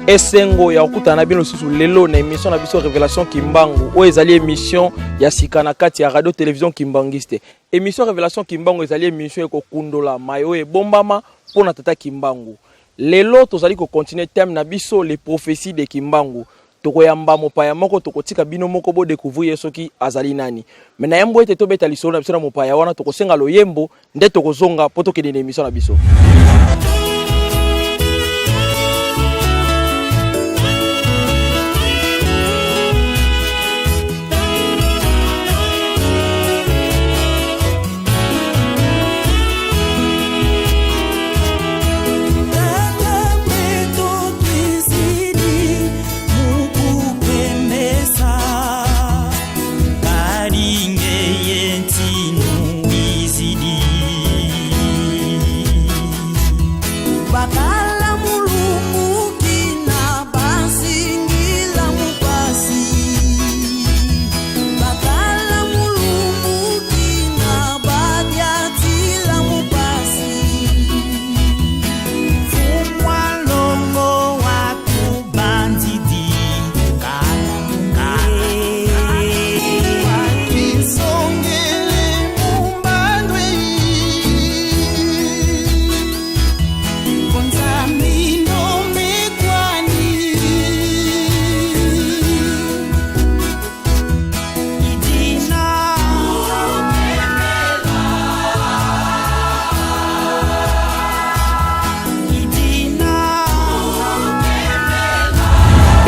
Esengo ya kokutana na bino lisusu lelo na émission na biso Révélation Kimbangu, oyo ezali émission ya sika na kati ya radio télévision Kimbanguiste. Émission Révélation Kimbangu ezali émission ekokundola maye oyo ebombama mpo na tata Kimbangu. Lelo tozali kocontinue thème na biso, les prophéties de Kimbangu. Tokoyamba mopaya moko, tokotika bino moko bo découvrir ye soki azali nani. Mais na yambo ete tobeta lisolo na biso na mopaya wana, tokosenga loyembo nde tokozonga mpo tokende na émission na biso.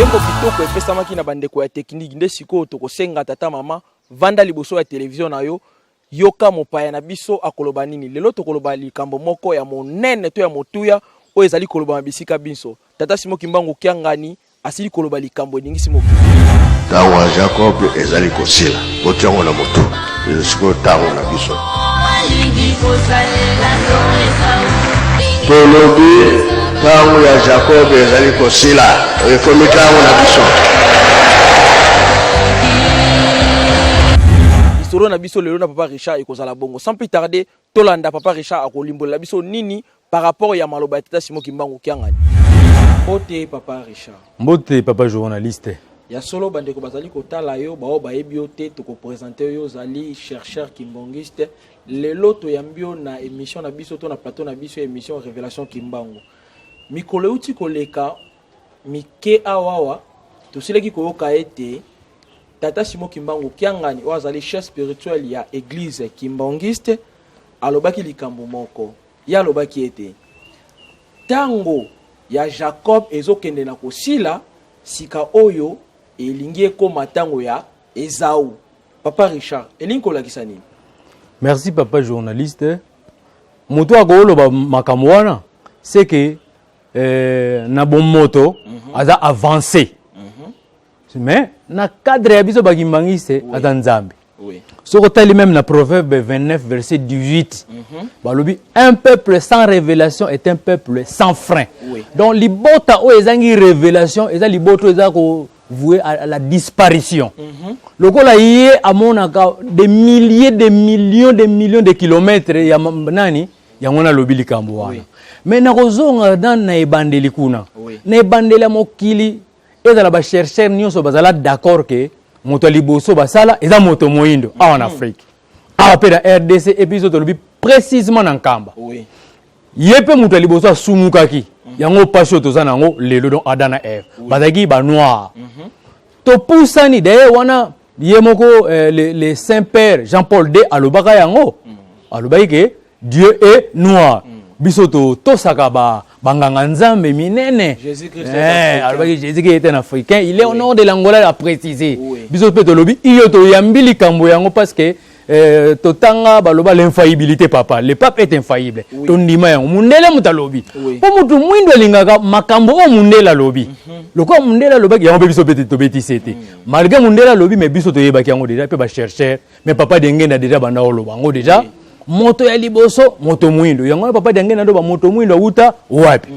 Loyembo kitoko epesamaki na bandeko ya technique. Nde sikoyo tokosenga tata mama vanda liboso ya televizio na yo, yoka mopaya na biso akoloba nini. Lelo tokoloba likambo moko ya monene to ya motuya oyo ezali kolobama bisika binso. Tata Simon Kimbangu Kiangani asili koloba likambo eningisi mokili. Ntango ya Jacob ezali kosila, botia yango na motu. Sikoyo ntango na biso. Tolobi ntango ya Jacob ezali kosila, ekomi ntango na biso. Lisolo na biso lelo na papa Richard ekozala bongo. Sans plus tarder, tolanda papa Richard akolimbolela biso nini par rapport ya maloba ya tata Simon Kimbangu Kiangani. Mbote papa Richard. Mbote papa journaliste. Ya solo bandeko bazali kotala yo, bao bayebi yo te, tokopresente yo, ozali chercheur kimbangiste. Lelo toyambi yo na émission na biso to na plateau na biso émission Révélation Kimbangu. Mikolo euti koleka mike awawa tosilaki koyoka ete tata Simon Kimbangu Kiangani oyo azali chef spirituel ya église kimbangiste alobaki likambo moko. Ye alobaki ete tango ya Jacob ezokende na kosila, sika oyo elingi ekoma tango ya Esau. Papa Richard, elingi kolakisa nini? Merci papa journaliste. Moto akoloba makambo wana c'est que na bomoto aza avancé. Mais na cadre ya biso bakimbangiste, aza Nzambe. Soki otali même na Proverbe 29 verset 18, balobi un peuple sans révélation est un peuple sans frein. Donc libota oyo ezangi révélation eza libota oyo eza ko voué à la disparition. Lokola ye amonaka des milliers de millions de millions de kilomètres ya nani yango, nalobi likambo wana. Mais nakozonga na ebandeli kuna. Na ebandeli ya mokili, ezala bachercheur nyonso bazala d'accord ke moto ya liboso basala eza moto moyindo awa na Afrique, awa mpe na RDC, et biso tolobi précisément na Nkamba. Ye mpe moto ya liboso asumukaki, yango mpasi oyo toza nango lelo. Donc Adam na Eve bazalaki banoir. Topusani d'ailleurs wana, ye moko le saint père Jean Paul II alobaka yango, alobaki ke Dieu est noir. Biso totosaka banganga nzambe minene. Jésus-Christ est africain. Alobaki Jésus est un Africain, il est au nord de l'Angola, a précisé. Biso mpe tolobi iyo, toyambi likambo yango parce que totanga baloba l'infaillibilité papa, le pape est infaillible. Tondima yango, mundele moto alobi. Mpo motu mwindo alingaka makambo oyo mundele alobi. Lokola mundele alobaki yango mpe biso mpe tobetisi te, malgré mundele alobi, mais biso toyebaki yango déjà mpe bachercheur. Mais papa Dengenda déjà banda oloba yango déjà, moto ya liboso moto mwindo. Yango wana papa Dengenda ndo bamoto mwindo awuta wapi?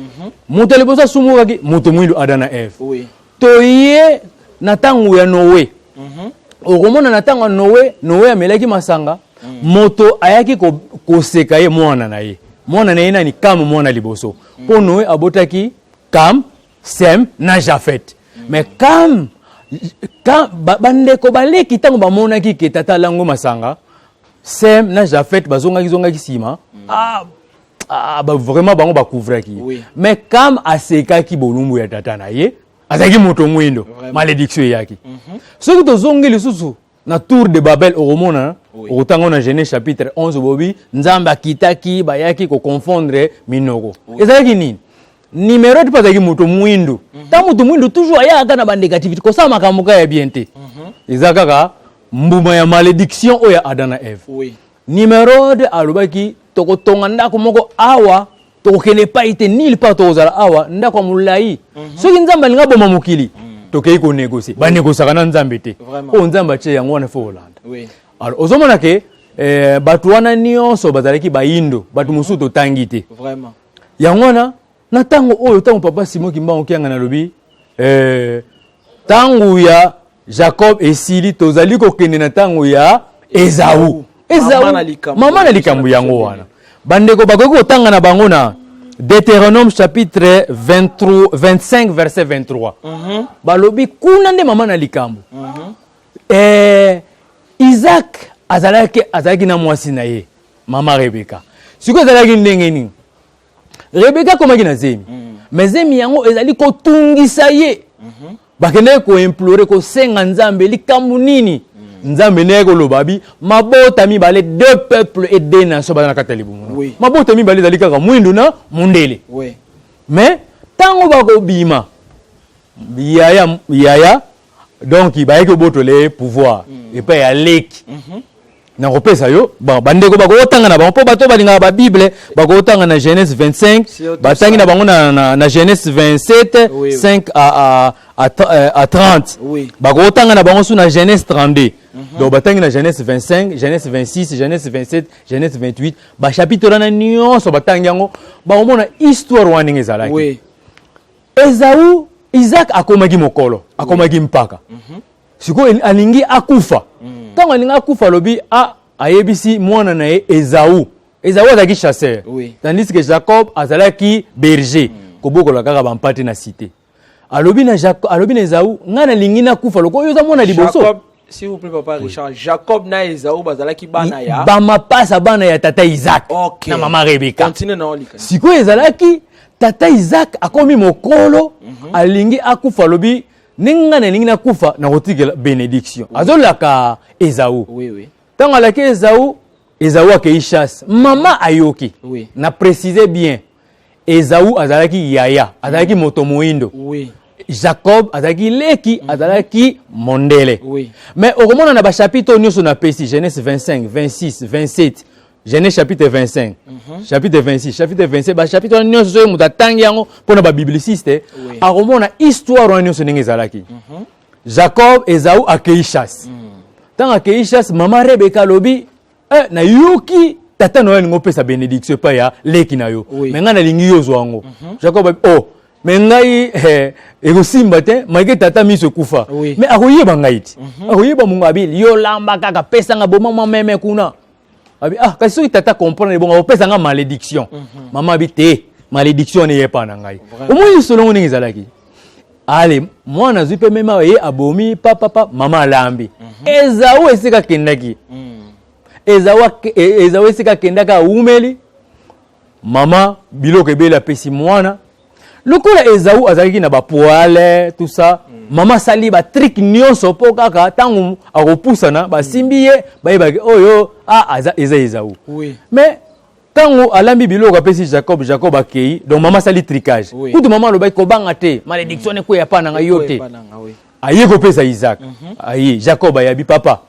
Moto ya liboso asumukaki moto mwindo, Adam na Eve. Toye na ntango ya Noé. Okomona na ntango ya Noé, Noé amelaki masanga, moto ayaki koseka ye, mwana na ye. Mwana na ye nani? Kam, mwana liboso. Mpo Noé abotaki Kam. Sem na Jafet. Mais Kam, Kam bandeko baleki ntango bamonaki ke tata alango masanga, Sem na Jafet bazongaki zongaki nsima. Ah, ah, ba, vraiment bango bakouvraki. Mais Kam asekaki bolumbu ya tata na ye, azalaki moto mwindo, malédiction eyaki. Soki tozongi lisusu na tour de Babel, okomona, okotanga na Genèse chapitre 11, bobi Nzambe akitaki, bayaki koconfondre minoko. Ezalaki nini? Nimrod mpe azalaki moto mwindu. Ntango moto mwindu toujours ayaka na banégativité, kosala makambo kaka ya bien te. Eza kaka mbuma ya malédiction oyo ya Adam na Eve. Nimrod alobaki: tokotonga ndako moko awa, tokokende epai te, nil part, tokozala awa, ndako ya molai. Soki Nzambe alingi aboma mokili, tokei konégocier. Banégociaka na Nzambe te. Oyo Nzambe atie, yango wana fo kolanda. Alors ozomona ke bato wana nyonso bazalaki bayindo, bato mosusu totangi te. Yango wana na ntango oyo, ntango papa Simon Kimbangu Kiangani alobi ntango ya Jacob esili, tozali kokende na ntango ya Ezau. Mama na likambo. Mama na likambo yango wana, bandeko bakoki kotanga na bango na Deutéronome chapitre 23, 25 verset 23. Balobi kuna nde mama na likambo. Isaac azalaki na mwasi na ye, mama Rebeka. Sikoyo ezalaki ndenge nini? Rebeka akomaki na zemi, mais zemi yango ezali kotungisa ye. Bakendaki koimplorer, kosenga Nzambe likambo nini. Nzambe ndenge koloba bi mabota mibale, deux peuples et deux nations, baza na kati ya libumu. Mabota mibale ezali kaka mwindu na mondele. Mais ntango bakobima, yaya, yaya, donc bayaki kobotola ye pouvoir epai ya leki. Nakopesa yo, bon, bandeko bakotanga na bango, mpo bato balingaka babible bakotanga na Genèse 25. Surtout Batangi ça. na bango na Genèse 27 5 à 30. Bakotanga na bango su na Genèse 32. Donc batangi na Genèse 25, Genèse 26, Genèse 27, Genèse 28, bachapitre wana nyonso batangi yango, bakomona histoire wana ndenge ezalaki. Ezau, Isaac akomaki mokolo, akomaki mpaka. Sikoyo alingi akufa. Ntango alingi akufa, alobi a ayebisi mwana na ye Ezau. Ezau azalaki chasseur, tandis que Jacob azalaki berger, kobokola kaka bampate na cité. Alobi na Jacob, alobi na Ezau: ngai nalingi nakufa, lokola oyo oza mwana liboso. Jacob, s'il vous plaît, papa Richard, Jacob na Ezau bazalaki bana ya Bamapasa, bana ya tata Isaac na mama Rebeka. Continue na olika. Sikoyo ezalaki tata Isaac akomi mokolo, alingi akufa, alobi: ndenge ngai nalingi nakufa, nakotikela bénédiction. Azolaka Ezau. Ntango alaki Ezau, Ezau akei chasse, mama ayoki. Na précise bien, Ezau azalaki yaya, azalaki moto moyindo. Jacob azalaki leki, azalaki mondele. Mais okomona na bachapitre oyo nyonso napesi, Genèse 25, 26, 27, Genèse chapitre 25, chapitre 26, chapitre 27, bachapitre wana nyonso, soki moto atangi yango mpona babibliciste, akomona histoire wana nyonso ndenge ezalaki. Jacob, Ezau akei chasse. Ntango akei chasse, mama Rebeka alobi: nayoki tata na yo alingi opesa bénédiction epai ya leki na yo. Mais ngai nalingi yo ozwa yango. Jacob abi: oh, mais ngai ekosimba te, malgré tata miso ekufa. Mais akoyeba ngai ti akoyeba mongo. Abi: yo lamba kaka, pesanga, boma mwa meme kuna. Abi: ah, kasi soki tata comprendre bongo, akopesa nga malédiction. Mama abi: te, malédiction wana eyepa na ngai. Omoni solongo ndenge ezalaki. Ale, mwana azwi mpe meme, ye abomi papapa, mama alambi. Ezau esika akendaki, Ezau esika akendaki, awumeli, mama biloko ebele apesi mwana. Lokola Ezau azalaki na bapoils, tout ça, mama asali batrick nyonso mpo kaka ntango akopusana, basimbi ye, bayebaki oyo ah, aza, eza Ezau. Mais ntango alambi biloko, apesi Jacob, Jacob akei. Donc mama asali tricage. Kutu mama alobaki: kobanga te, malédiction ekweya pa na ngai, yo te. Ekweya na ngai, oui. Aye kopesa Isaac, aye, Jacob ayabi: papa,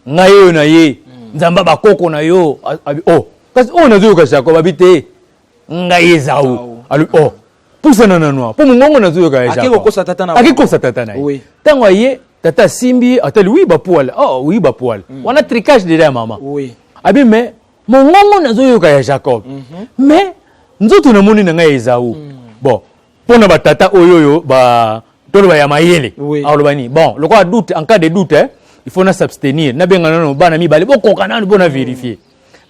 ngai oyo na ye, Nzambe bakoko na yo. Abi: oh, kasi oyo nazoyoka Jacob. Abi: te, ngai Ezau. Ezau. Alobi: oh, pusana na noir mpo mongongo nazoyoka ya Ake Jacob. kokosa tata na Ake bango. kokosa tata na ye. Ntango aye, tata asimbi, atali: oui, bapoils, oh oui, bapoils wana, tricage déjà ya mama. Abi: mais mongongo nazoyoka ya Jacob, mais nzoto namoni na ngai Ezau. Bon, mpona batata oyo ba toloba ya mayele, akoloba nini? Bon, lokola doute, en cas de doute, il faut na s'abstenir, nabenga nano bana mibale, bokoka nanu mpo na vérifier.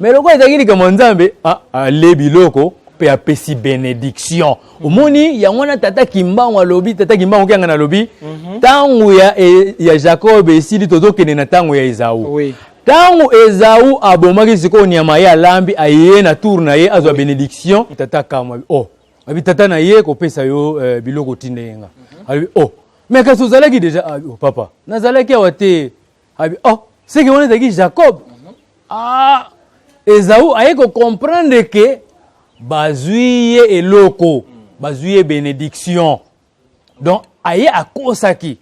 Mais lokola ezalaki likambo ya Nzambe, ah, ale biloko. mpe apesi benediction. Omoni yango wana tata Kimbangu alobi, tata Kimbangu kianga nalobi, ntango ya Jacob esili, tozokende na ntango ya Ezau. Ntango Ezau abomaki sikoyo nyama ye, alambi, aye na tour na ye azwa bénédiction. Tata kamwa, oh, abi tata na ye kopesa yo biloko otinda ye nga. Alobi: "Oh, mais kasi ozalaki déjà." Abi: "Oh, papa, nazalaki awa te." Abi: "Oh, seke wana ezalaki Jacob." Ah, Ezau aye kocomprendre ke bazwi ye eloko, bazwi ye bénédiction, donc aye akosaki.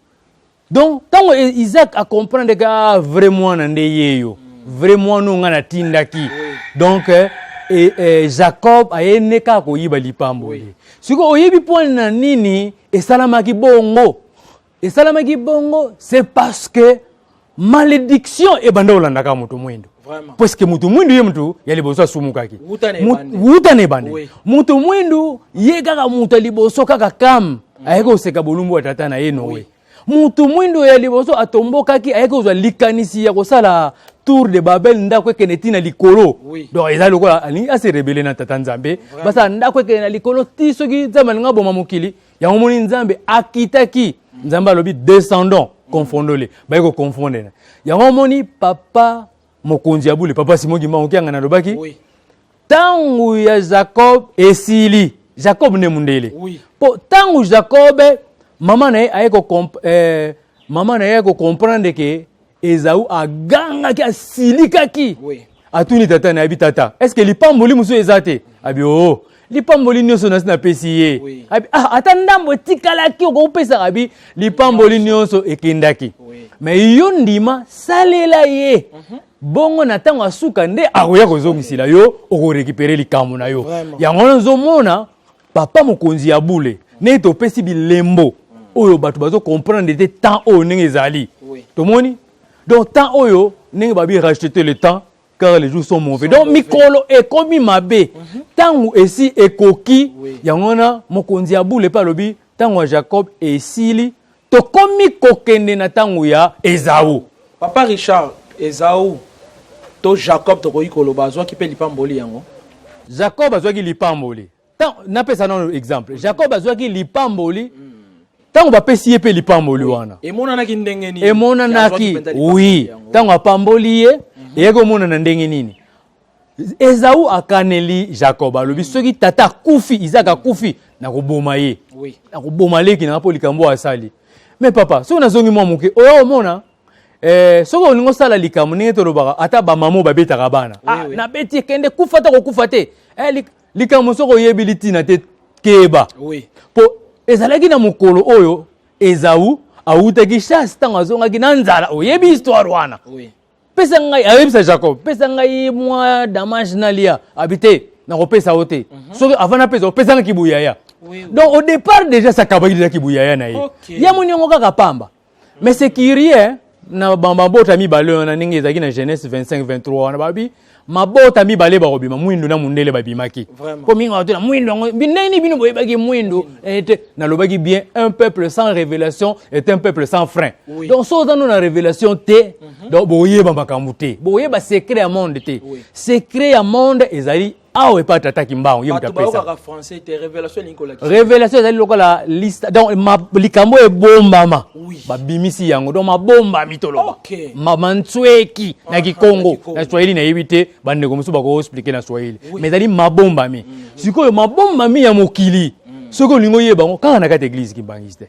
Donc ntango Isaac acomprendre ke, ah, vrai mwana nde ye yo, vrai mwana oyo nga natindaki. Donc Jacob aye nde kaka koyiba lipamboli. Sikoyo oyebi mpo na nini esalamaki bongo? Esalamaki bongo, c'est parce que malédiction ebanda kolandaka moto mwindo. Parce que moto mwindu ye moto ya liboso asumukaki. Wuta na ebandeli. Wuta na ebandeli. Moto mwindu ye kaka moto ya liboso kaka kam ayaki koseka bolumbu ya tata na ye Noe. Moto mwindu ya liboso atombokaki, ayaki kozwa likanisi ya kosala tour de Babel, ndako ekende ti na likolo. Donc eza lokola alingi ase rebeller na tata Nzambe, basala ndako ekende na likolo ti soki Nzambe alingi aboma mokili. Yango moni Nzambe akitaki, Nzambe alobi: "Descendons, confondons-les." Baye koconfondre na yango. Omoni papa mokonzi ya bule, papa Simon Kimbangu Kianga, nalobaki ntango ya Jacob esili, Jacob nde mundele. Mpo ntango Jacob, mama na ye aye mama na ye aye kocomprendre ke Ezau, agangaki, asilikaki. Atuni tata na ye, abi: "Tata, est ce que lipamboli mosusu eza te?" Abi: "O, lipamboli nyonso nasi napesi ye." Abi: "Ah, ata ndambo etikalaki okopesaka." Abi: "Lipamboli nyonso ekendaki." Mais yo ndima, salela ye bongo, na ntango asuka nde akoya kozongisela yo, okorécupérer likambo na yo. Yango wana ozomona papa mokonzi ya bule, ndenge topesi bilembo oyo bato bazocomprendre te, temps oyo ndenge ezali. Tomoni donc temps oyo ndenge babi: "Racheter le temps, car les jours sont mauvais." Donc mauvais. Mikolo ekomi mabe, ntango esi ekoki. Yango wana mokonzi ya bule mpe alobi ntango ya Jacob esili, tokomi kokende na ntango ya Ezau. Papa Richard, Ezau to Jacob, tokoki koloba azwaki mpe lipamboli yango? Jacob azwaki lipamboli. Napesa nano exemple: Jacob azwaki lipamboli. Ntango bapesi ye mpe lipamboli wana, emonanaki ndenge nini? Azwaki Emonanaki mpenza lipamboli yango? Ntango apamboli ye, eyaki komonana ndenge nini? Ezau akaneli Jacob, alobi: "Soki tata akufi, Isaac akufi, nakoboma ye, nakoboma leki nanga mpo likambo oyo asali." Mais papa, soki nazongi mwa moke, oyo omona soki olingi osala likambo, ndenge tolobaka, ata bamama oyo babetaka bana, ah, nabeti, ekende kufa ta kokufa te, likambo soki oyebi litina te, keba. Mpo ezalaki na mokolo oyo Ezau awutaki chasse, ntango azongaki na nzala, oyebi histoire wana. Pesa ngai, ayebisa Jacob: "Pesa ngai mwa damage nalia." Abi: "Te, nakopesa yo te soki avant napesa, opesanga kibuyaya." Donc au départ déjà sakabaki déjà kibuyaya na ye. Ye amoni yango kaka pamba. Mais c'est curieux, na mabota mibale wana, ndenge ezalaki na Genèse 25 23 wana, babi mabota mibale bakobima, mwindu na mundele babimaki. Mpo mingi bato na mwindu yango, ndenge bino boyebaki mwindu te, nalobaki bien: un peuple sans révélation est un peuple sans frein. Donc so oza no na révélation te, donc boyeba makambo te, boyeba secret ya monde te. Secret ya monde ezali awa epai tata Kimbangu, ye moto Bato apesa. Bayokaka français te. Révélation elingi kolakisa? Révélation ezali lokola liste, donc likambo ebombama, babimisi yango, donc mabombami toloba. Mantsweki na Kikongo. Na Kikongo. Na Swahili nayebi te, bandeko mosusu bakoexpliquer na Swahili. Mais ezali mabombami. Sikoyo mabombami ya mokili, soki olingi oyeba yango, kaka na kati église kimbangisi te.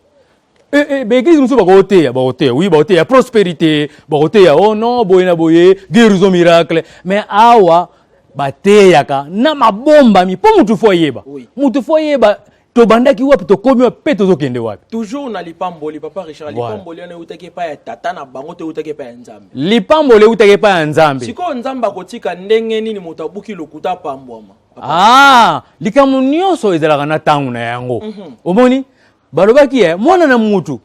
Baéglise mosusu bakoteya, bakoteya, oui, bakoteya prospérité, bakoteya oh non, boye na boye, guérison, miracle, mais awa bateyaka na mabombami mpo mutu fo ayeba. Mutu fo ayeba tobandaki wapi, tokomi wapi mpe tozokende wapi. Toujours na lipamboli, papa Richard. Voilà. Lipamboli wana eutaki epai ya tata na bango to eutaki epai ya Nzambe? Lipamboli eutaki epai ya Nzambe. Sikoyo Nzambe akotika ndenge nini moto abuki lokuta apambwama? Ah, likambo nyonso ezalaka na ntango na yango. Omoni balobaki ye mwana na mutu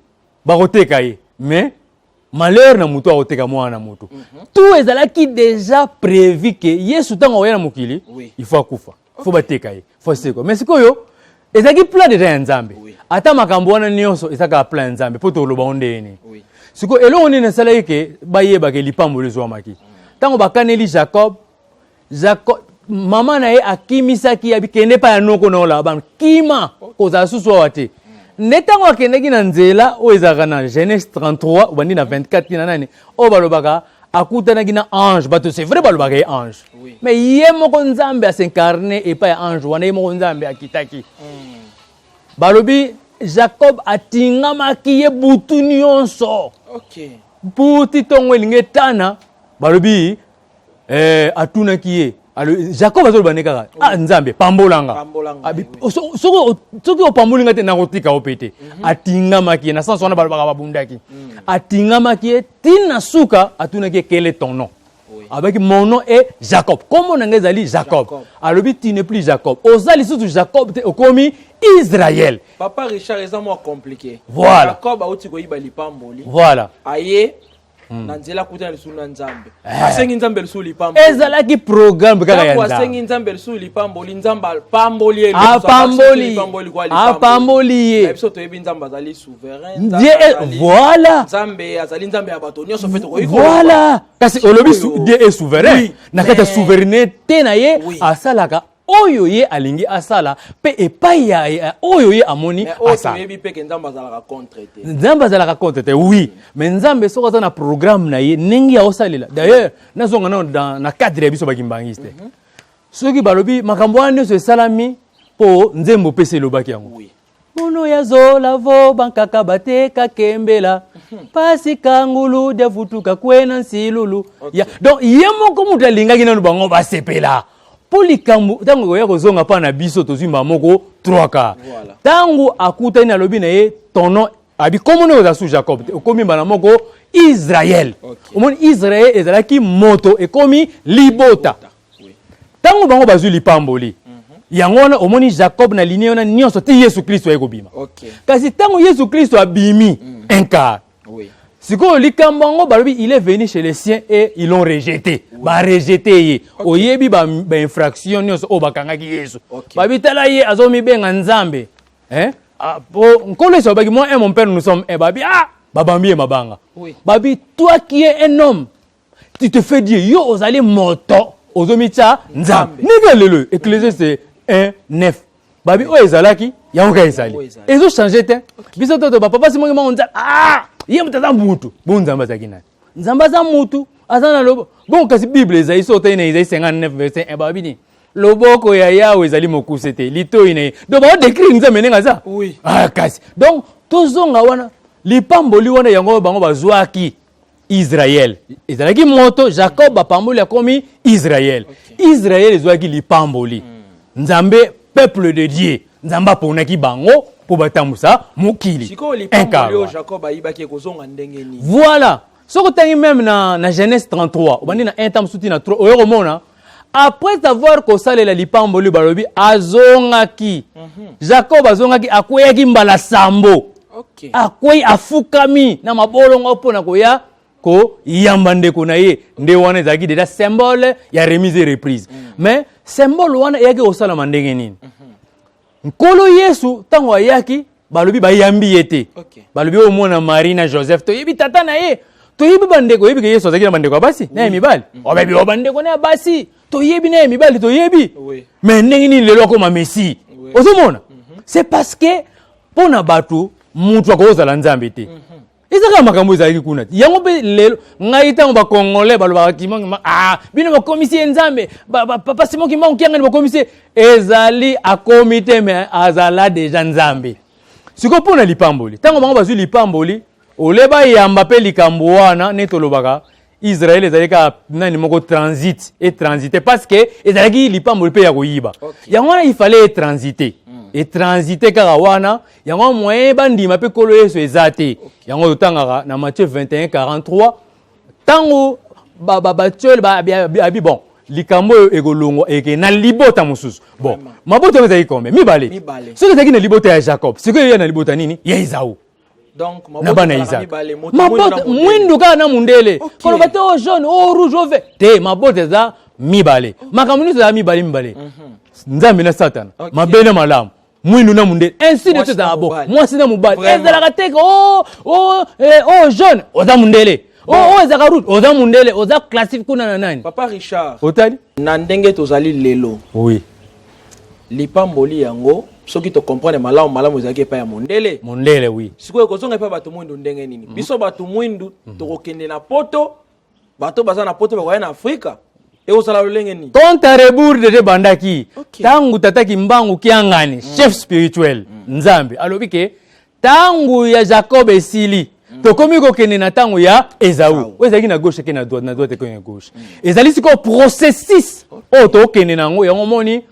bakoteka ye, mais malheur na mutu akoteka mwana na mutu. Tout ezalaki déjà prévu ke Yesu ntango akoya na mokili, il faut akufa, faut bateka ye, faut asekwa. Mais sikoyo ezalaki plan déjà ya Nzambe. Ata makambo wana nyonso eza kaka plan ya Nzambe, mpo toloba ngo ndenge nini. Sikoyo eloko nini esalaki ke bayebaka lipamboli ezwamaki? Ntango bakaneli Jacob, Jacob Mama na ye akimisaki, abi kende epai ya noko na yo Laban, kima, kozala susu awa te. Nde ntango akendaki na nzela oyo ezalaka na Genèse 33, obandi na 24 tina nani oyo balobaka akutanaki na ange. Bato, c'est vrai, balobaka ye ange, mais ye moko Nzambe as'incarne epai ya ange wana, ye moko Nzambe akitaki. Balobi Jacob atingamaki ye butu nyonso mputi ntongo elingi etana. Balobi atunaki ye. Jacob azoloba nde kaka: "Ah, Nzambe, pambolanga." Pambolanga, Abi, soki opamboli nga te, nakotika yo pe te. Atingamaki ye na sens wana balobaka babundaki. Atingamaki ye ntina suka, atunaki ye: "Quel est ton nom?" Abaki: "Mon nom est Jacob, kombo na ngai ezali Jacob." Jacob. Alobi: "Tu n'es plus Jacob, oza lisusu Jacob te, okomi Israël." Papa Richard, eza mwa compliqué. Voilà. Jacob auti koyiba lipamboli. Voilà. Aye na nzela, akutana lisusu na Nzambe, asengi Nzambe lisusu lipamboli. Ezalaki programme kaka ya Ntango asengi Nzambe. Nzambe lisusu lipamboli, Nzambe apamboli ye lisusu, Apamboli. abakisi lipamboli kwa lipamboli. Apamboli ye. Na biso toyebi Nzambe azali souverain. Dieu voilà. Nzambe azali Nzambe ya bato nyonso mpe tokoki Voilà, kasi olobi Dieu est souverain. Na kati ya souveraineté na ye, asalaka oyo ye alingi asala mpe epai ya oyo ye amoni Mais oyo asala. Toyebi mpe ke Nzambe azalaka contre te. Nzambe azalaka contre te, oui, mais Nzambe soki aza na programme na ye ndenge aosalela. D'ailleurs, nazonga nano na cadre ya biso bakimbangisi te. Soki balobi makambo wana nyonso esalami mpo nzembo opesi elobaki yango: Munu ya zola vo bankaka bateka kembela pasi kangulu diavutuka kwena nsilulu. Ya, donc ye moko moto alingaki nanu bango basepela mpo likambo ntango ekoya kozonga mpa na biso, tozwi mbala moko 3 quarts. Ntango akutani, alobi na ye: "Ton nom", abi kombo nde ozala su Jacob te, okomi mbala moko Israel. Omoni, Israel ezalaki moto, ekomi libota. Ntango bango bazwi lipamboli yango wana, omoni Jacob na linie wana nyonso ti Yesu Kristo aye kobima. Kasi ntango Yesu Kristo abimi, un quart. Sikoyo likambo yango, balobi il est venu chez les siens et ils l'ont rejeté, barejeté ye. Oyebi bainfraction nyonso oyo bakangaki Yesu. Babi: "Tala ye azomibenga Nzambe." Hein? Ah, po Nkolo Yesu alobaki: "Moi et mon père, nous sommes un." Babi: "Ah!" Babambi ye mabanga. Babi: "Toi qui es un homme, tu te fais Dieu. Yo ozali moto, ozomitya Nzambe." Nzambe. Ndenge lelo Ecclésiaste 1 9, babi oyo ezalaki yango kaka ezali. Yango ezali. Ezochange te. Biso toto bapapa Simon Kimbangu, Nzambe, ah, ye moto aza mutu bo Nzambe azalaki nani? Nzambe aza mutu, aza na lobo bongo. Kasi Bible ezali so otali na Isaïe 59 verset 1, babi nini? Loboko ya Yawe ezali mokuse te, litoi na ye. Donc baodécrire Nzambe ndenge aza. Ah, kasi donc tozonga wana, lipamboli wana yango oyo bango bazwaki, Israel ezalaki moto Jacob, bapamboli, akomi Israel. Israel ezwaki lipamboli Nzambe, peuple de Dieu. Nzambe aponaki bango mpo batambusa mokili. Sikoyo lipamboli oyo Incarné. Jacob ayibaki ekozonga ndenge nini? Voilà, soki otangi même na Genèse 33, obandi na 1, ta mosusu ti na 3, oyo komona après avoir kosalela lipamboli, balobi azongaki, Jacob azongaki, akweyaki mbala 7. Akwei, afukami na mabolongo mpona koya koyamba ndeko na ye. Nde wana ezalaki déjà symbole ya remise et reprise. Mais symbole wana eyaki kosalama ndenge nini? Nkolo Yesu ntango ayaki, balobi bayambi ye te. Balobi: "Oyo mwana Marie na Joseph, toyebi tata na ye, toyebi bandeko." Oyebi ke Yesu azalaki na bandeko ya basi na ya mibali. Obebi o bandeko na ya basi toyebi, na ya mibali toyebi. Mais ndenge nini lelo akoma Messie? Ozomona, c'est parce que mpo na bato, moto akozala Nzambe te. Eza kaka makambo ezalaki kuna te. Yango mpe lelo ngai, ntango bacongolais balobaka Kimbangu, ah, bino bakomisi ye Nzambe. Papa Simon Kimbangu Kiangani bakomisi ye, ezali akomi te, mais azala déjà Nzambe. Sikoyo mpo na lipamboli, ntango bango bazwi lipamboli, ole bayamba mpe likambo wana nde tolobaka Israel ezali kaka nani moko transit, etransite, parce que ezalaki lipamboli mpe ya koyiba. Yango wana il fallait etransite, etransite kaka wana. Yango moyen bandima mpe Nkolo Yesu eza te. Yango totangaka na Matthieu 21 43, ntango batiole abi: "Bon, likambo oyo ekolongwa, eke na libota mosusu." Bon, mabota oyo ezalaki combien? Mibale. Mibale. Soki ezalaki na libota ya Jacob, sikoyo eya na libota nini? Ya Ezau. Donc Na bana ezalaka Isaac. mibale, moto mwindu na Mabota mondele. mwindu kaka na mundele. Koloba te o jaune, o rouge, o vert te. Mabota eza mibale, makambo nyonso eza mibale mibale: Nzambe na Satana, mabe na malamu, mwindu na mundele, ainsi de Mwasi suite. na Ezalaka bo mobali. Mwasi na mobali. Vraiment. Ezalaka te ke o jaune oza mundele. Oyo ezalaka route, oza mundele, oza classique kuna na nani. Papa Richard, otali na ndenge tozali lelo, lipamboli yango, soki tocomprendre malamu malamu, ezalaki epai ya mondele. Mondele, oui. Sikoyo ekozonga epai bato mwindu ndenge nini? Biso bato mwindu tokokende na Poto, bato baza na Poto bakoya na Afrika, ekozala lolenge nini? Compte à rebours déjà ebandaki. Ntango tata Kimbangu Kiangani, chef spirituel, Nzambe alobi ke ntango ya Jacob esili, tokomi kokende na ntango ya Ezau. Ezau. Oyo ezalaki na gauche eke na droite, na droite ekoki na gauche. Ezali sikoyo processus oyo tokokende na yango. Yango moni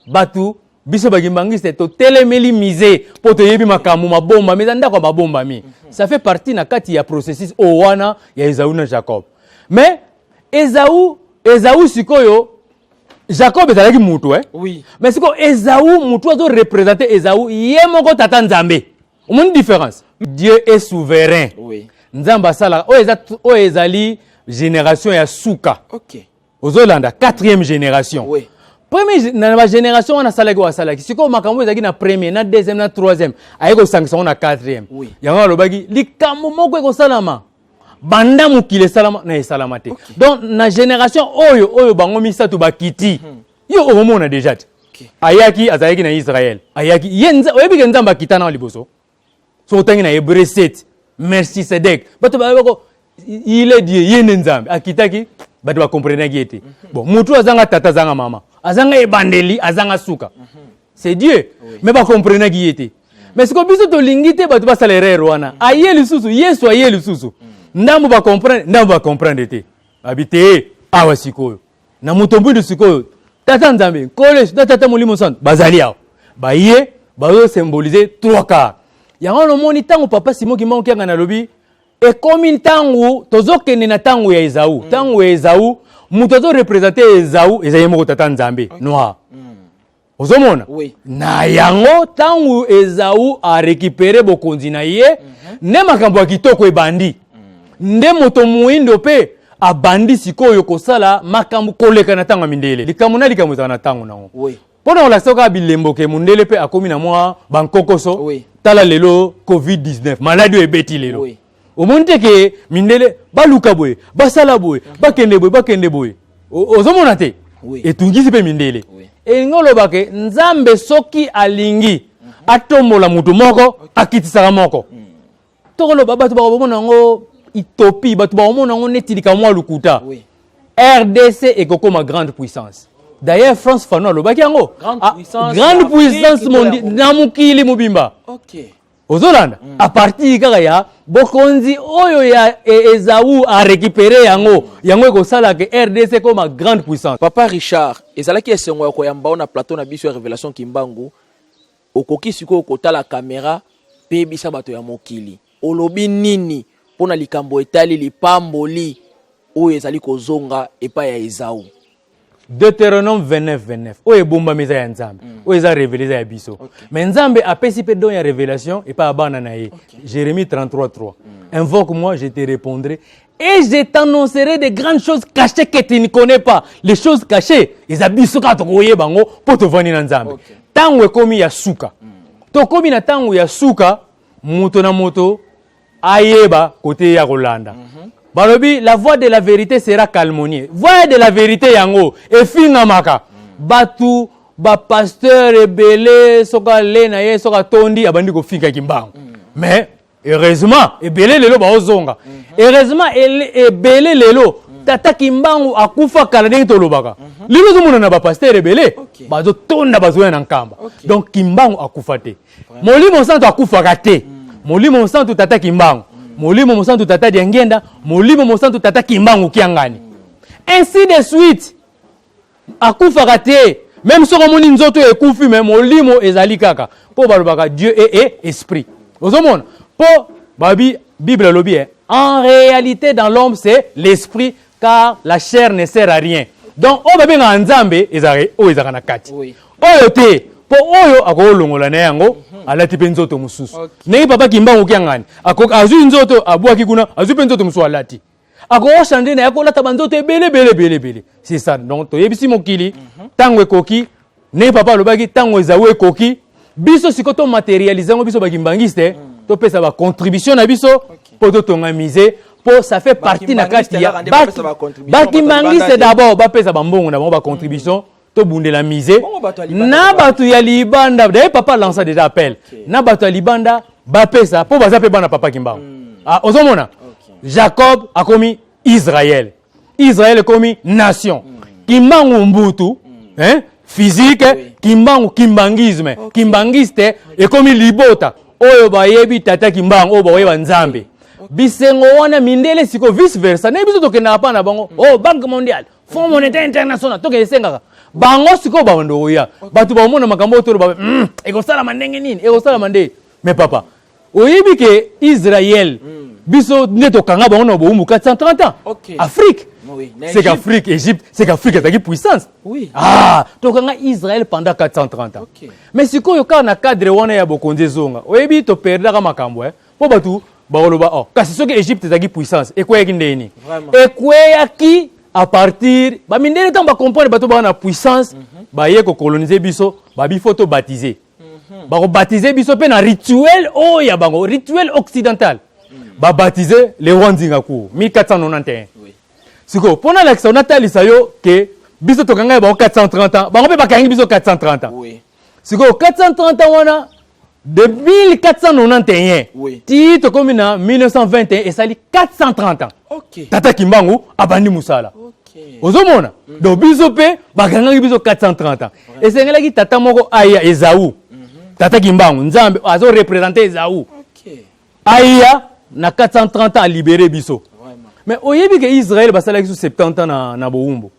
bato, biso bakimbangiste totelemeli musée mpo toyebi makambo mabombami, eza ndako ya mabombami. Ça fait partie na kati ya processus oyo wana ya Ezau na Jacob. Mais Ezau sikoyo, Jacob ezalaki mutu, eh? Mais sikoyo Ezau, mutu azoreprésente Ezau, ye moko tata Nzambe. Omoni différence? Dieu est souverain. Nzambe asalaka oyo eza, oyo ezali génération ya suka. Ozolanda quatrième génération. Premier na bagénération wana asalaki oyo asalaki. Sikoyo makambo ezalaki na premier, na deuxième, na troisième, aye kosangisa yango na quatrième. Yango alobaki likambo moko ekosalama banda mokili esalama na esalama te. Donc na génération oyo bango misato bakiti, yo okomona déjà te. Ayaki, azalaki na Israel, ayaki ye oyebi ke Nzambe akita na liboso. So otangi na Hébreu 7, Melchisedek, bato bayebako il est Dieu, ye nde Nzambe akitaki, bato bakomprenaki ye te. Bon, motu azanga tata, azanga mama, azanga ebandeli, azanga suka, c'est Dieu, mais bakomprenaki ye te. Mais sikoyo biso tolingi te bato basala erreur wana. Aye lisusu, Yesu aye lisusu, ndambo bacomprendre, ndambo bacomprendre te. Babi te, awa sikoyo na moto mwindu, sikoyo tata Nzambe, Nkolo Yesu na tata Molimo Santo bazali awa, baye bazosymboliser trois quarts. Yango wana omoni ntango papa Simon Kimbangu Kiangani alobi ekomi ntango tozokende na ntango ya Ezau. Ntango ya Ezau, moto azoreprésente Ezau eza ye moko tata Nzambe noir. Ozomona? Na yango ntango Ezau arécupérer bokonzi na ye, nde makambo ya kitoko ebandi, nde moto moyindo mpe abandi sikoyo kosala makambo koleka na ntango ya mindele. Likambo na likambo ezala na ntango nango. Mpo na kolakisa kaka bilembo ke mondele mpe akomi na mwa bankokoso. Tala lelo COVID-19, maladi oyo ebeti lelo. Omoni te ke mindele baluka boye, basala boye, bakende boye, bakende boye. Ozomona te? Etungisi mpe mindele. Elingi oloba ke Nzambe soki alingi atombola motu moko, akitisaka moko. Tokoloba bato bakomona yango utopie, bato bakomona yango neti likambo mwa lokuta. RDC ekokoma grande puissance. D'ailleurs Frantz Fanon alobaki yango. Grande Ah, puissance grande ya puissance Afrique to ya na mokili mobimba. Ozolanda, à partir kaka ya bokonzi oyo ya Ezau arécupérer yango, yango ekosala ke RDC ekoma grande puissance. Papa Richard, ezalaki esengo ya koyamba yo na plateau na biso ya Révélation Kimbangu. Okoki sikoyo kotala caméra mpe yebisa bato ya mokili olobi nini mpona likambo etali lipamboli oyo ezali kozonga epai ya Ezau. Deutéronome 29 29: oyo ebombami eza ya Nzambe, oyo eza révélé eza ya biso. Mais Nzambe apesi mpe don ya révélation epai ya bana na ye. Jérémie 33 3: invoque-moi, je te répondrai et je t'annoncerai de grandes choses cachées que tu ne connais pas. Les choses cachées eza biso kaka tokoyeba yango mpo tovandi na Nzambe. Ntango ekomi ya suka, tokomi na ntango ya suka, moto na moto ayeba kote ya kolanda. Balobi la voix de la vérité sera calomniée. Voix de la vérité yango efingamaka. Bato bapasteur ebele, soki ale na ye, soki atondi, abandi kofinga Kimbangu. Mais heureusement ebele lelo baozonga. Heureusement ebele lelo, tata Kimbangu akufa kala ndenge tolobaka, lelo ozomona na bapasteur ebele bazotonda, bazoya na Nkamba. Donc Kimbangu akufa te, Molimo Santo akufaka te. Molimo Mosantu tata Kimbangu, Molimo Mosantu tata Diangenda, Molimo Mosantu tata Kimbangu Kiangani, ainsi de suite, akufaka te. Même soki omoni nzoto ekufi, mais molimo ezali kaka, mpo balobaka Dieu est esprit. Ozomona, mpo babi Bible alobi, eh, en réalité dans l'homme c'est l'esprit, car la chair ne sert à rien. Donc oyo babengaka Nzambe ezalaka oyo ezalaka na kati. Oyo te, mpo oyo akolongola na yango, alati mpe nzoto mosusu. Ndenge papa Kimbangu Kiangani azwi nzoto, abwaki kuna, azwi mpe nzoto mosusu alati, akochanger na ye, akolata banzoto ebele ebele ebele ebele. C'est ça. Donc toyebisi mokili ntango ekoki, ndenge papa alobaki, ntango Ezau ekoki. Biso sikoyo tomatérialiser yango, biso bakimbangiste topesa bacontribution na biso mpo totonga musée. Mpo ça fait partie na kati ya bakimbangiste. D'abord bapesa bambongo na bango, bacontribution, tobundela musée. Na bato ya libanda, d'ailleurs papa lança déjà appel, na bato ya libanda bapesa, mpo baza mpe bana papa Kimbangu. Ah, ozomona, Jacob akomi Israël, Israël ekomi nation. Kimbangu mbutu, hein, physique. Kimbangu, kimbanguisme, kimbangiste ekomi libota oyo bayebi tata Kimbangu, oyo bakoyeba Nzambe. Bisengo wana mindele sikoyo, vice versa, ndenge biso tokendaka mpa na bango, oh, Banque mondiale, Fonds monétaire international, tokende esengaka bango. Sikoyo bando koya, bato baomona makambo oyo toloba, ekosalama ndenge nini? Ekosalama nde. Mais papa, oyebi ke Israel, biso nde tokanga bango na bowumbu 430 ans. Afrique, c'est qu'Afrique, Égypte, c'est qu'Afrique ezalaki puissance. Ah, tokanga Israël pendant 430 ans. Mais sikoyo, kaka na cadre wana ya bokonzi ezonga, oyebi toperdaka makambo, mpo bato bakoloba: "Oh, kasi soki Égypte ezalaki puissance, ekweyaki ndeni?" Ekweyaki à partir bamindele, ntango bacomprendre bato baa na puissance, baye kocoloniser biso, babi faut tobaptiser. Bakobaptiser biso mpe na rituel oyo ya bango, rituel occidental. Babaptiser le roi Nzinga Nkuwu 1491. Sikoyo, mpo nalakisa, natalisa yo ke biso tokanga bango 430 ans, bango mpe bakangi biso 430 ans. Sikoyo 430 ans wana, de 1491 ti tokomi na 1921, esali 430 ans. Tata Kimbangu abandi mosala. Ozomona, donc biso mpe bakangaki biso 430 ans. Esengelaki tata moko aya, Ezau. Tata Kimbangu, Nzambe azoreprésenter Ezau, aya na 430 ans, alibérer biso. Mais oyebi ke Israel basalaki so 70 ans na bowumbu.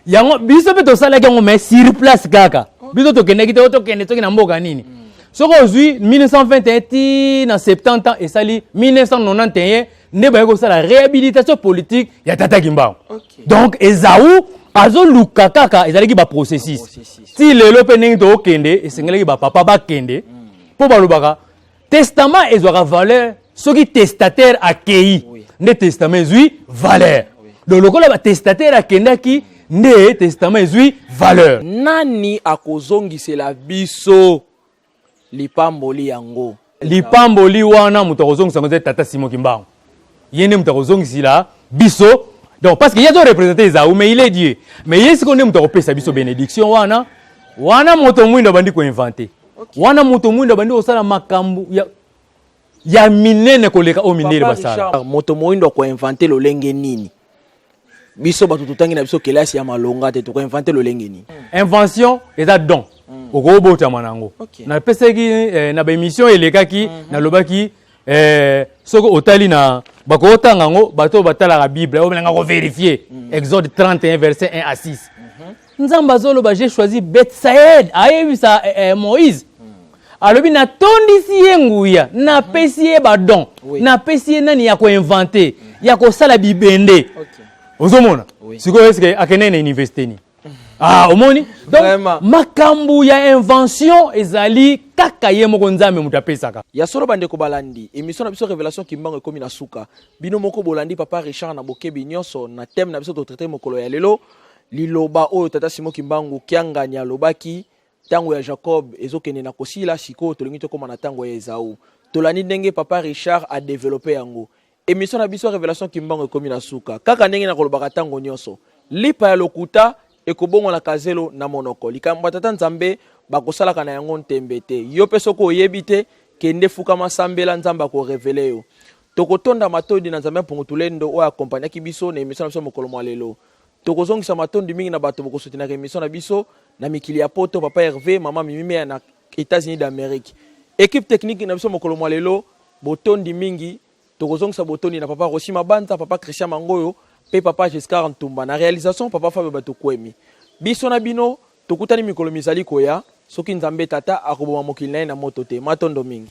Yango biso mpe tosalaki yango, mais sur place kaka. Biso tokendaki te, o tokende soki na mboka nini. Soki ozwi 1921 ti na 70 ans, esali 1991 nde baye kosala réhabilitation politique ya tata Kimbangu. Donc Ezau azoluka kaka, ezalaki baprocessus. Baprocessus. Ti lelo mpe ndenge tookende, esengelaki bapapa bakende, mpo balobaka testament ezwaka valeur soki testataire akei. Nde testament ezwi valeur. Donc lokola batestataire akendaki, nde testament ezwi valeur. Nani akozongisela biso lipamboli yango? Lipamboli wana, moto akozongisa yango eza tata Simon Kimbangu. Ye nde moto akozongisela biso. Donc parce que ye azoreprésenter Ezau, mais il est Dieu. Mais ye sikoyo nde moto akopesa biso bénédiction wana. Wana moto mwindo abandi koinventer, wana moto mwindo abandi kosala makambo ya minene koleka oyo mindele Papa basala. Richard, moto moyindo akoinventer lolenge nini? Biso bato totangi na biso kelasi ya malonga te, tokoinventer lolenge nini? Invention eza don, okobotama nango. Napesaki na baémission elekaki, nalobaki, soki otali na bakotanga yango, bato oyo batalaka Bible, oyo balinga kovérifier, Exode 31 verset 1 à 6, Nzambe azoloba: "J'ai choisi Betsaed." Ayebisa Moïse, alobi: "Natondisi ye nguya, napesi ye badon, napesi ye nani ya koinventer, ya kosala bibende." Ozomona? Sikoyo eske akendeki na université nini? Ah, omoni donc makambo ya invention ezali kaka ye moko Nzambe moto apesaka. Ya solo, bandeko balandi émission na biso Révélation Kimbangu ekomi na suka. Bino moko bolandi papa Richard na bokebi nyonso na thème na biso totraiter mokolo ya lelo, liloba oyo tata Simon Kimbangu Kiangani alobaki: ntango ya Jacob ezokende na kosila, sikoyo tolingi tokóma na ntango ya Ezau. Tolandi ndenge papa Richard adévelopper yango. Émission na biso Révélation Kimbangu ekomi na suka. Kaka ndenge na kolobaka ntango nyonso, lipa ya lokuta ekobongolaka zelo na monoko. Likambo ya tata Nzambe bakosalaka na yango ntembe te. Yo mpe soki oyebi te, kende fukama, sambela, Nzambe akorévéler yo. Tokotonda matondi na Nzambe Mpungu Tulendo oyo akompagnaki biso na émission na biso mokolo mwa lelo. Tokozongisa matondi mingi na bato bokosoutenaka émission na biso na mikili ya Poto, papa Hervé, mama Mimimea na États-Unis d'Amérique. Équipe technique na biso mokolo mwa lelo, botondi mingi. Tokozongisa botondi na papa Rosi Mabanza, papa Christian Mangoyo mpe papa Giscard Ntumba. Na réalisation, papa Fabio Batokwemi. Biso na bino tokutani mikolo mizali koya, soki Nzambe tata akoboma mokili na ye na moto te. Matondo mingi.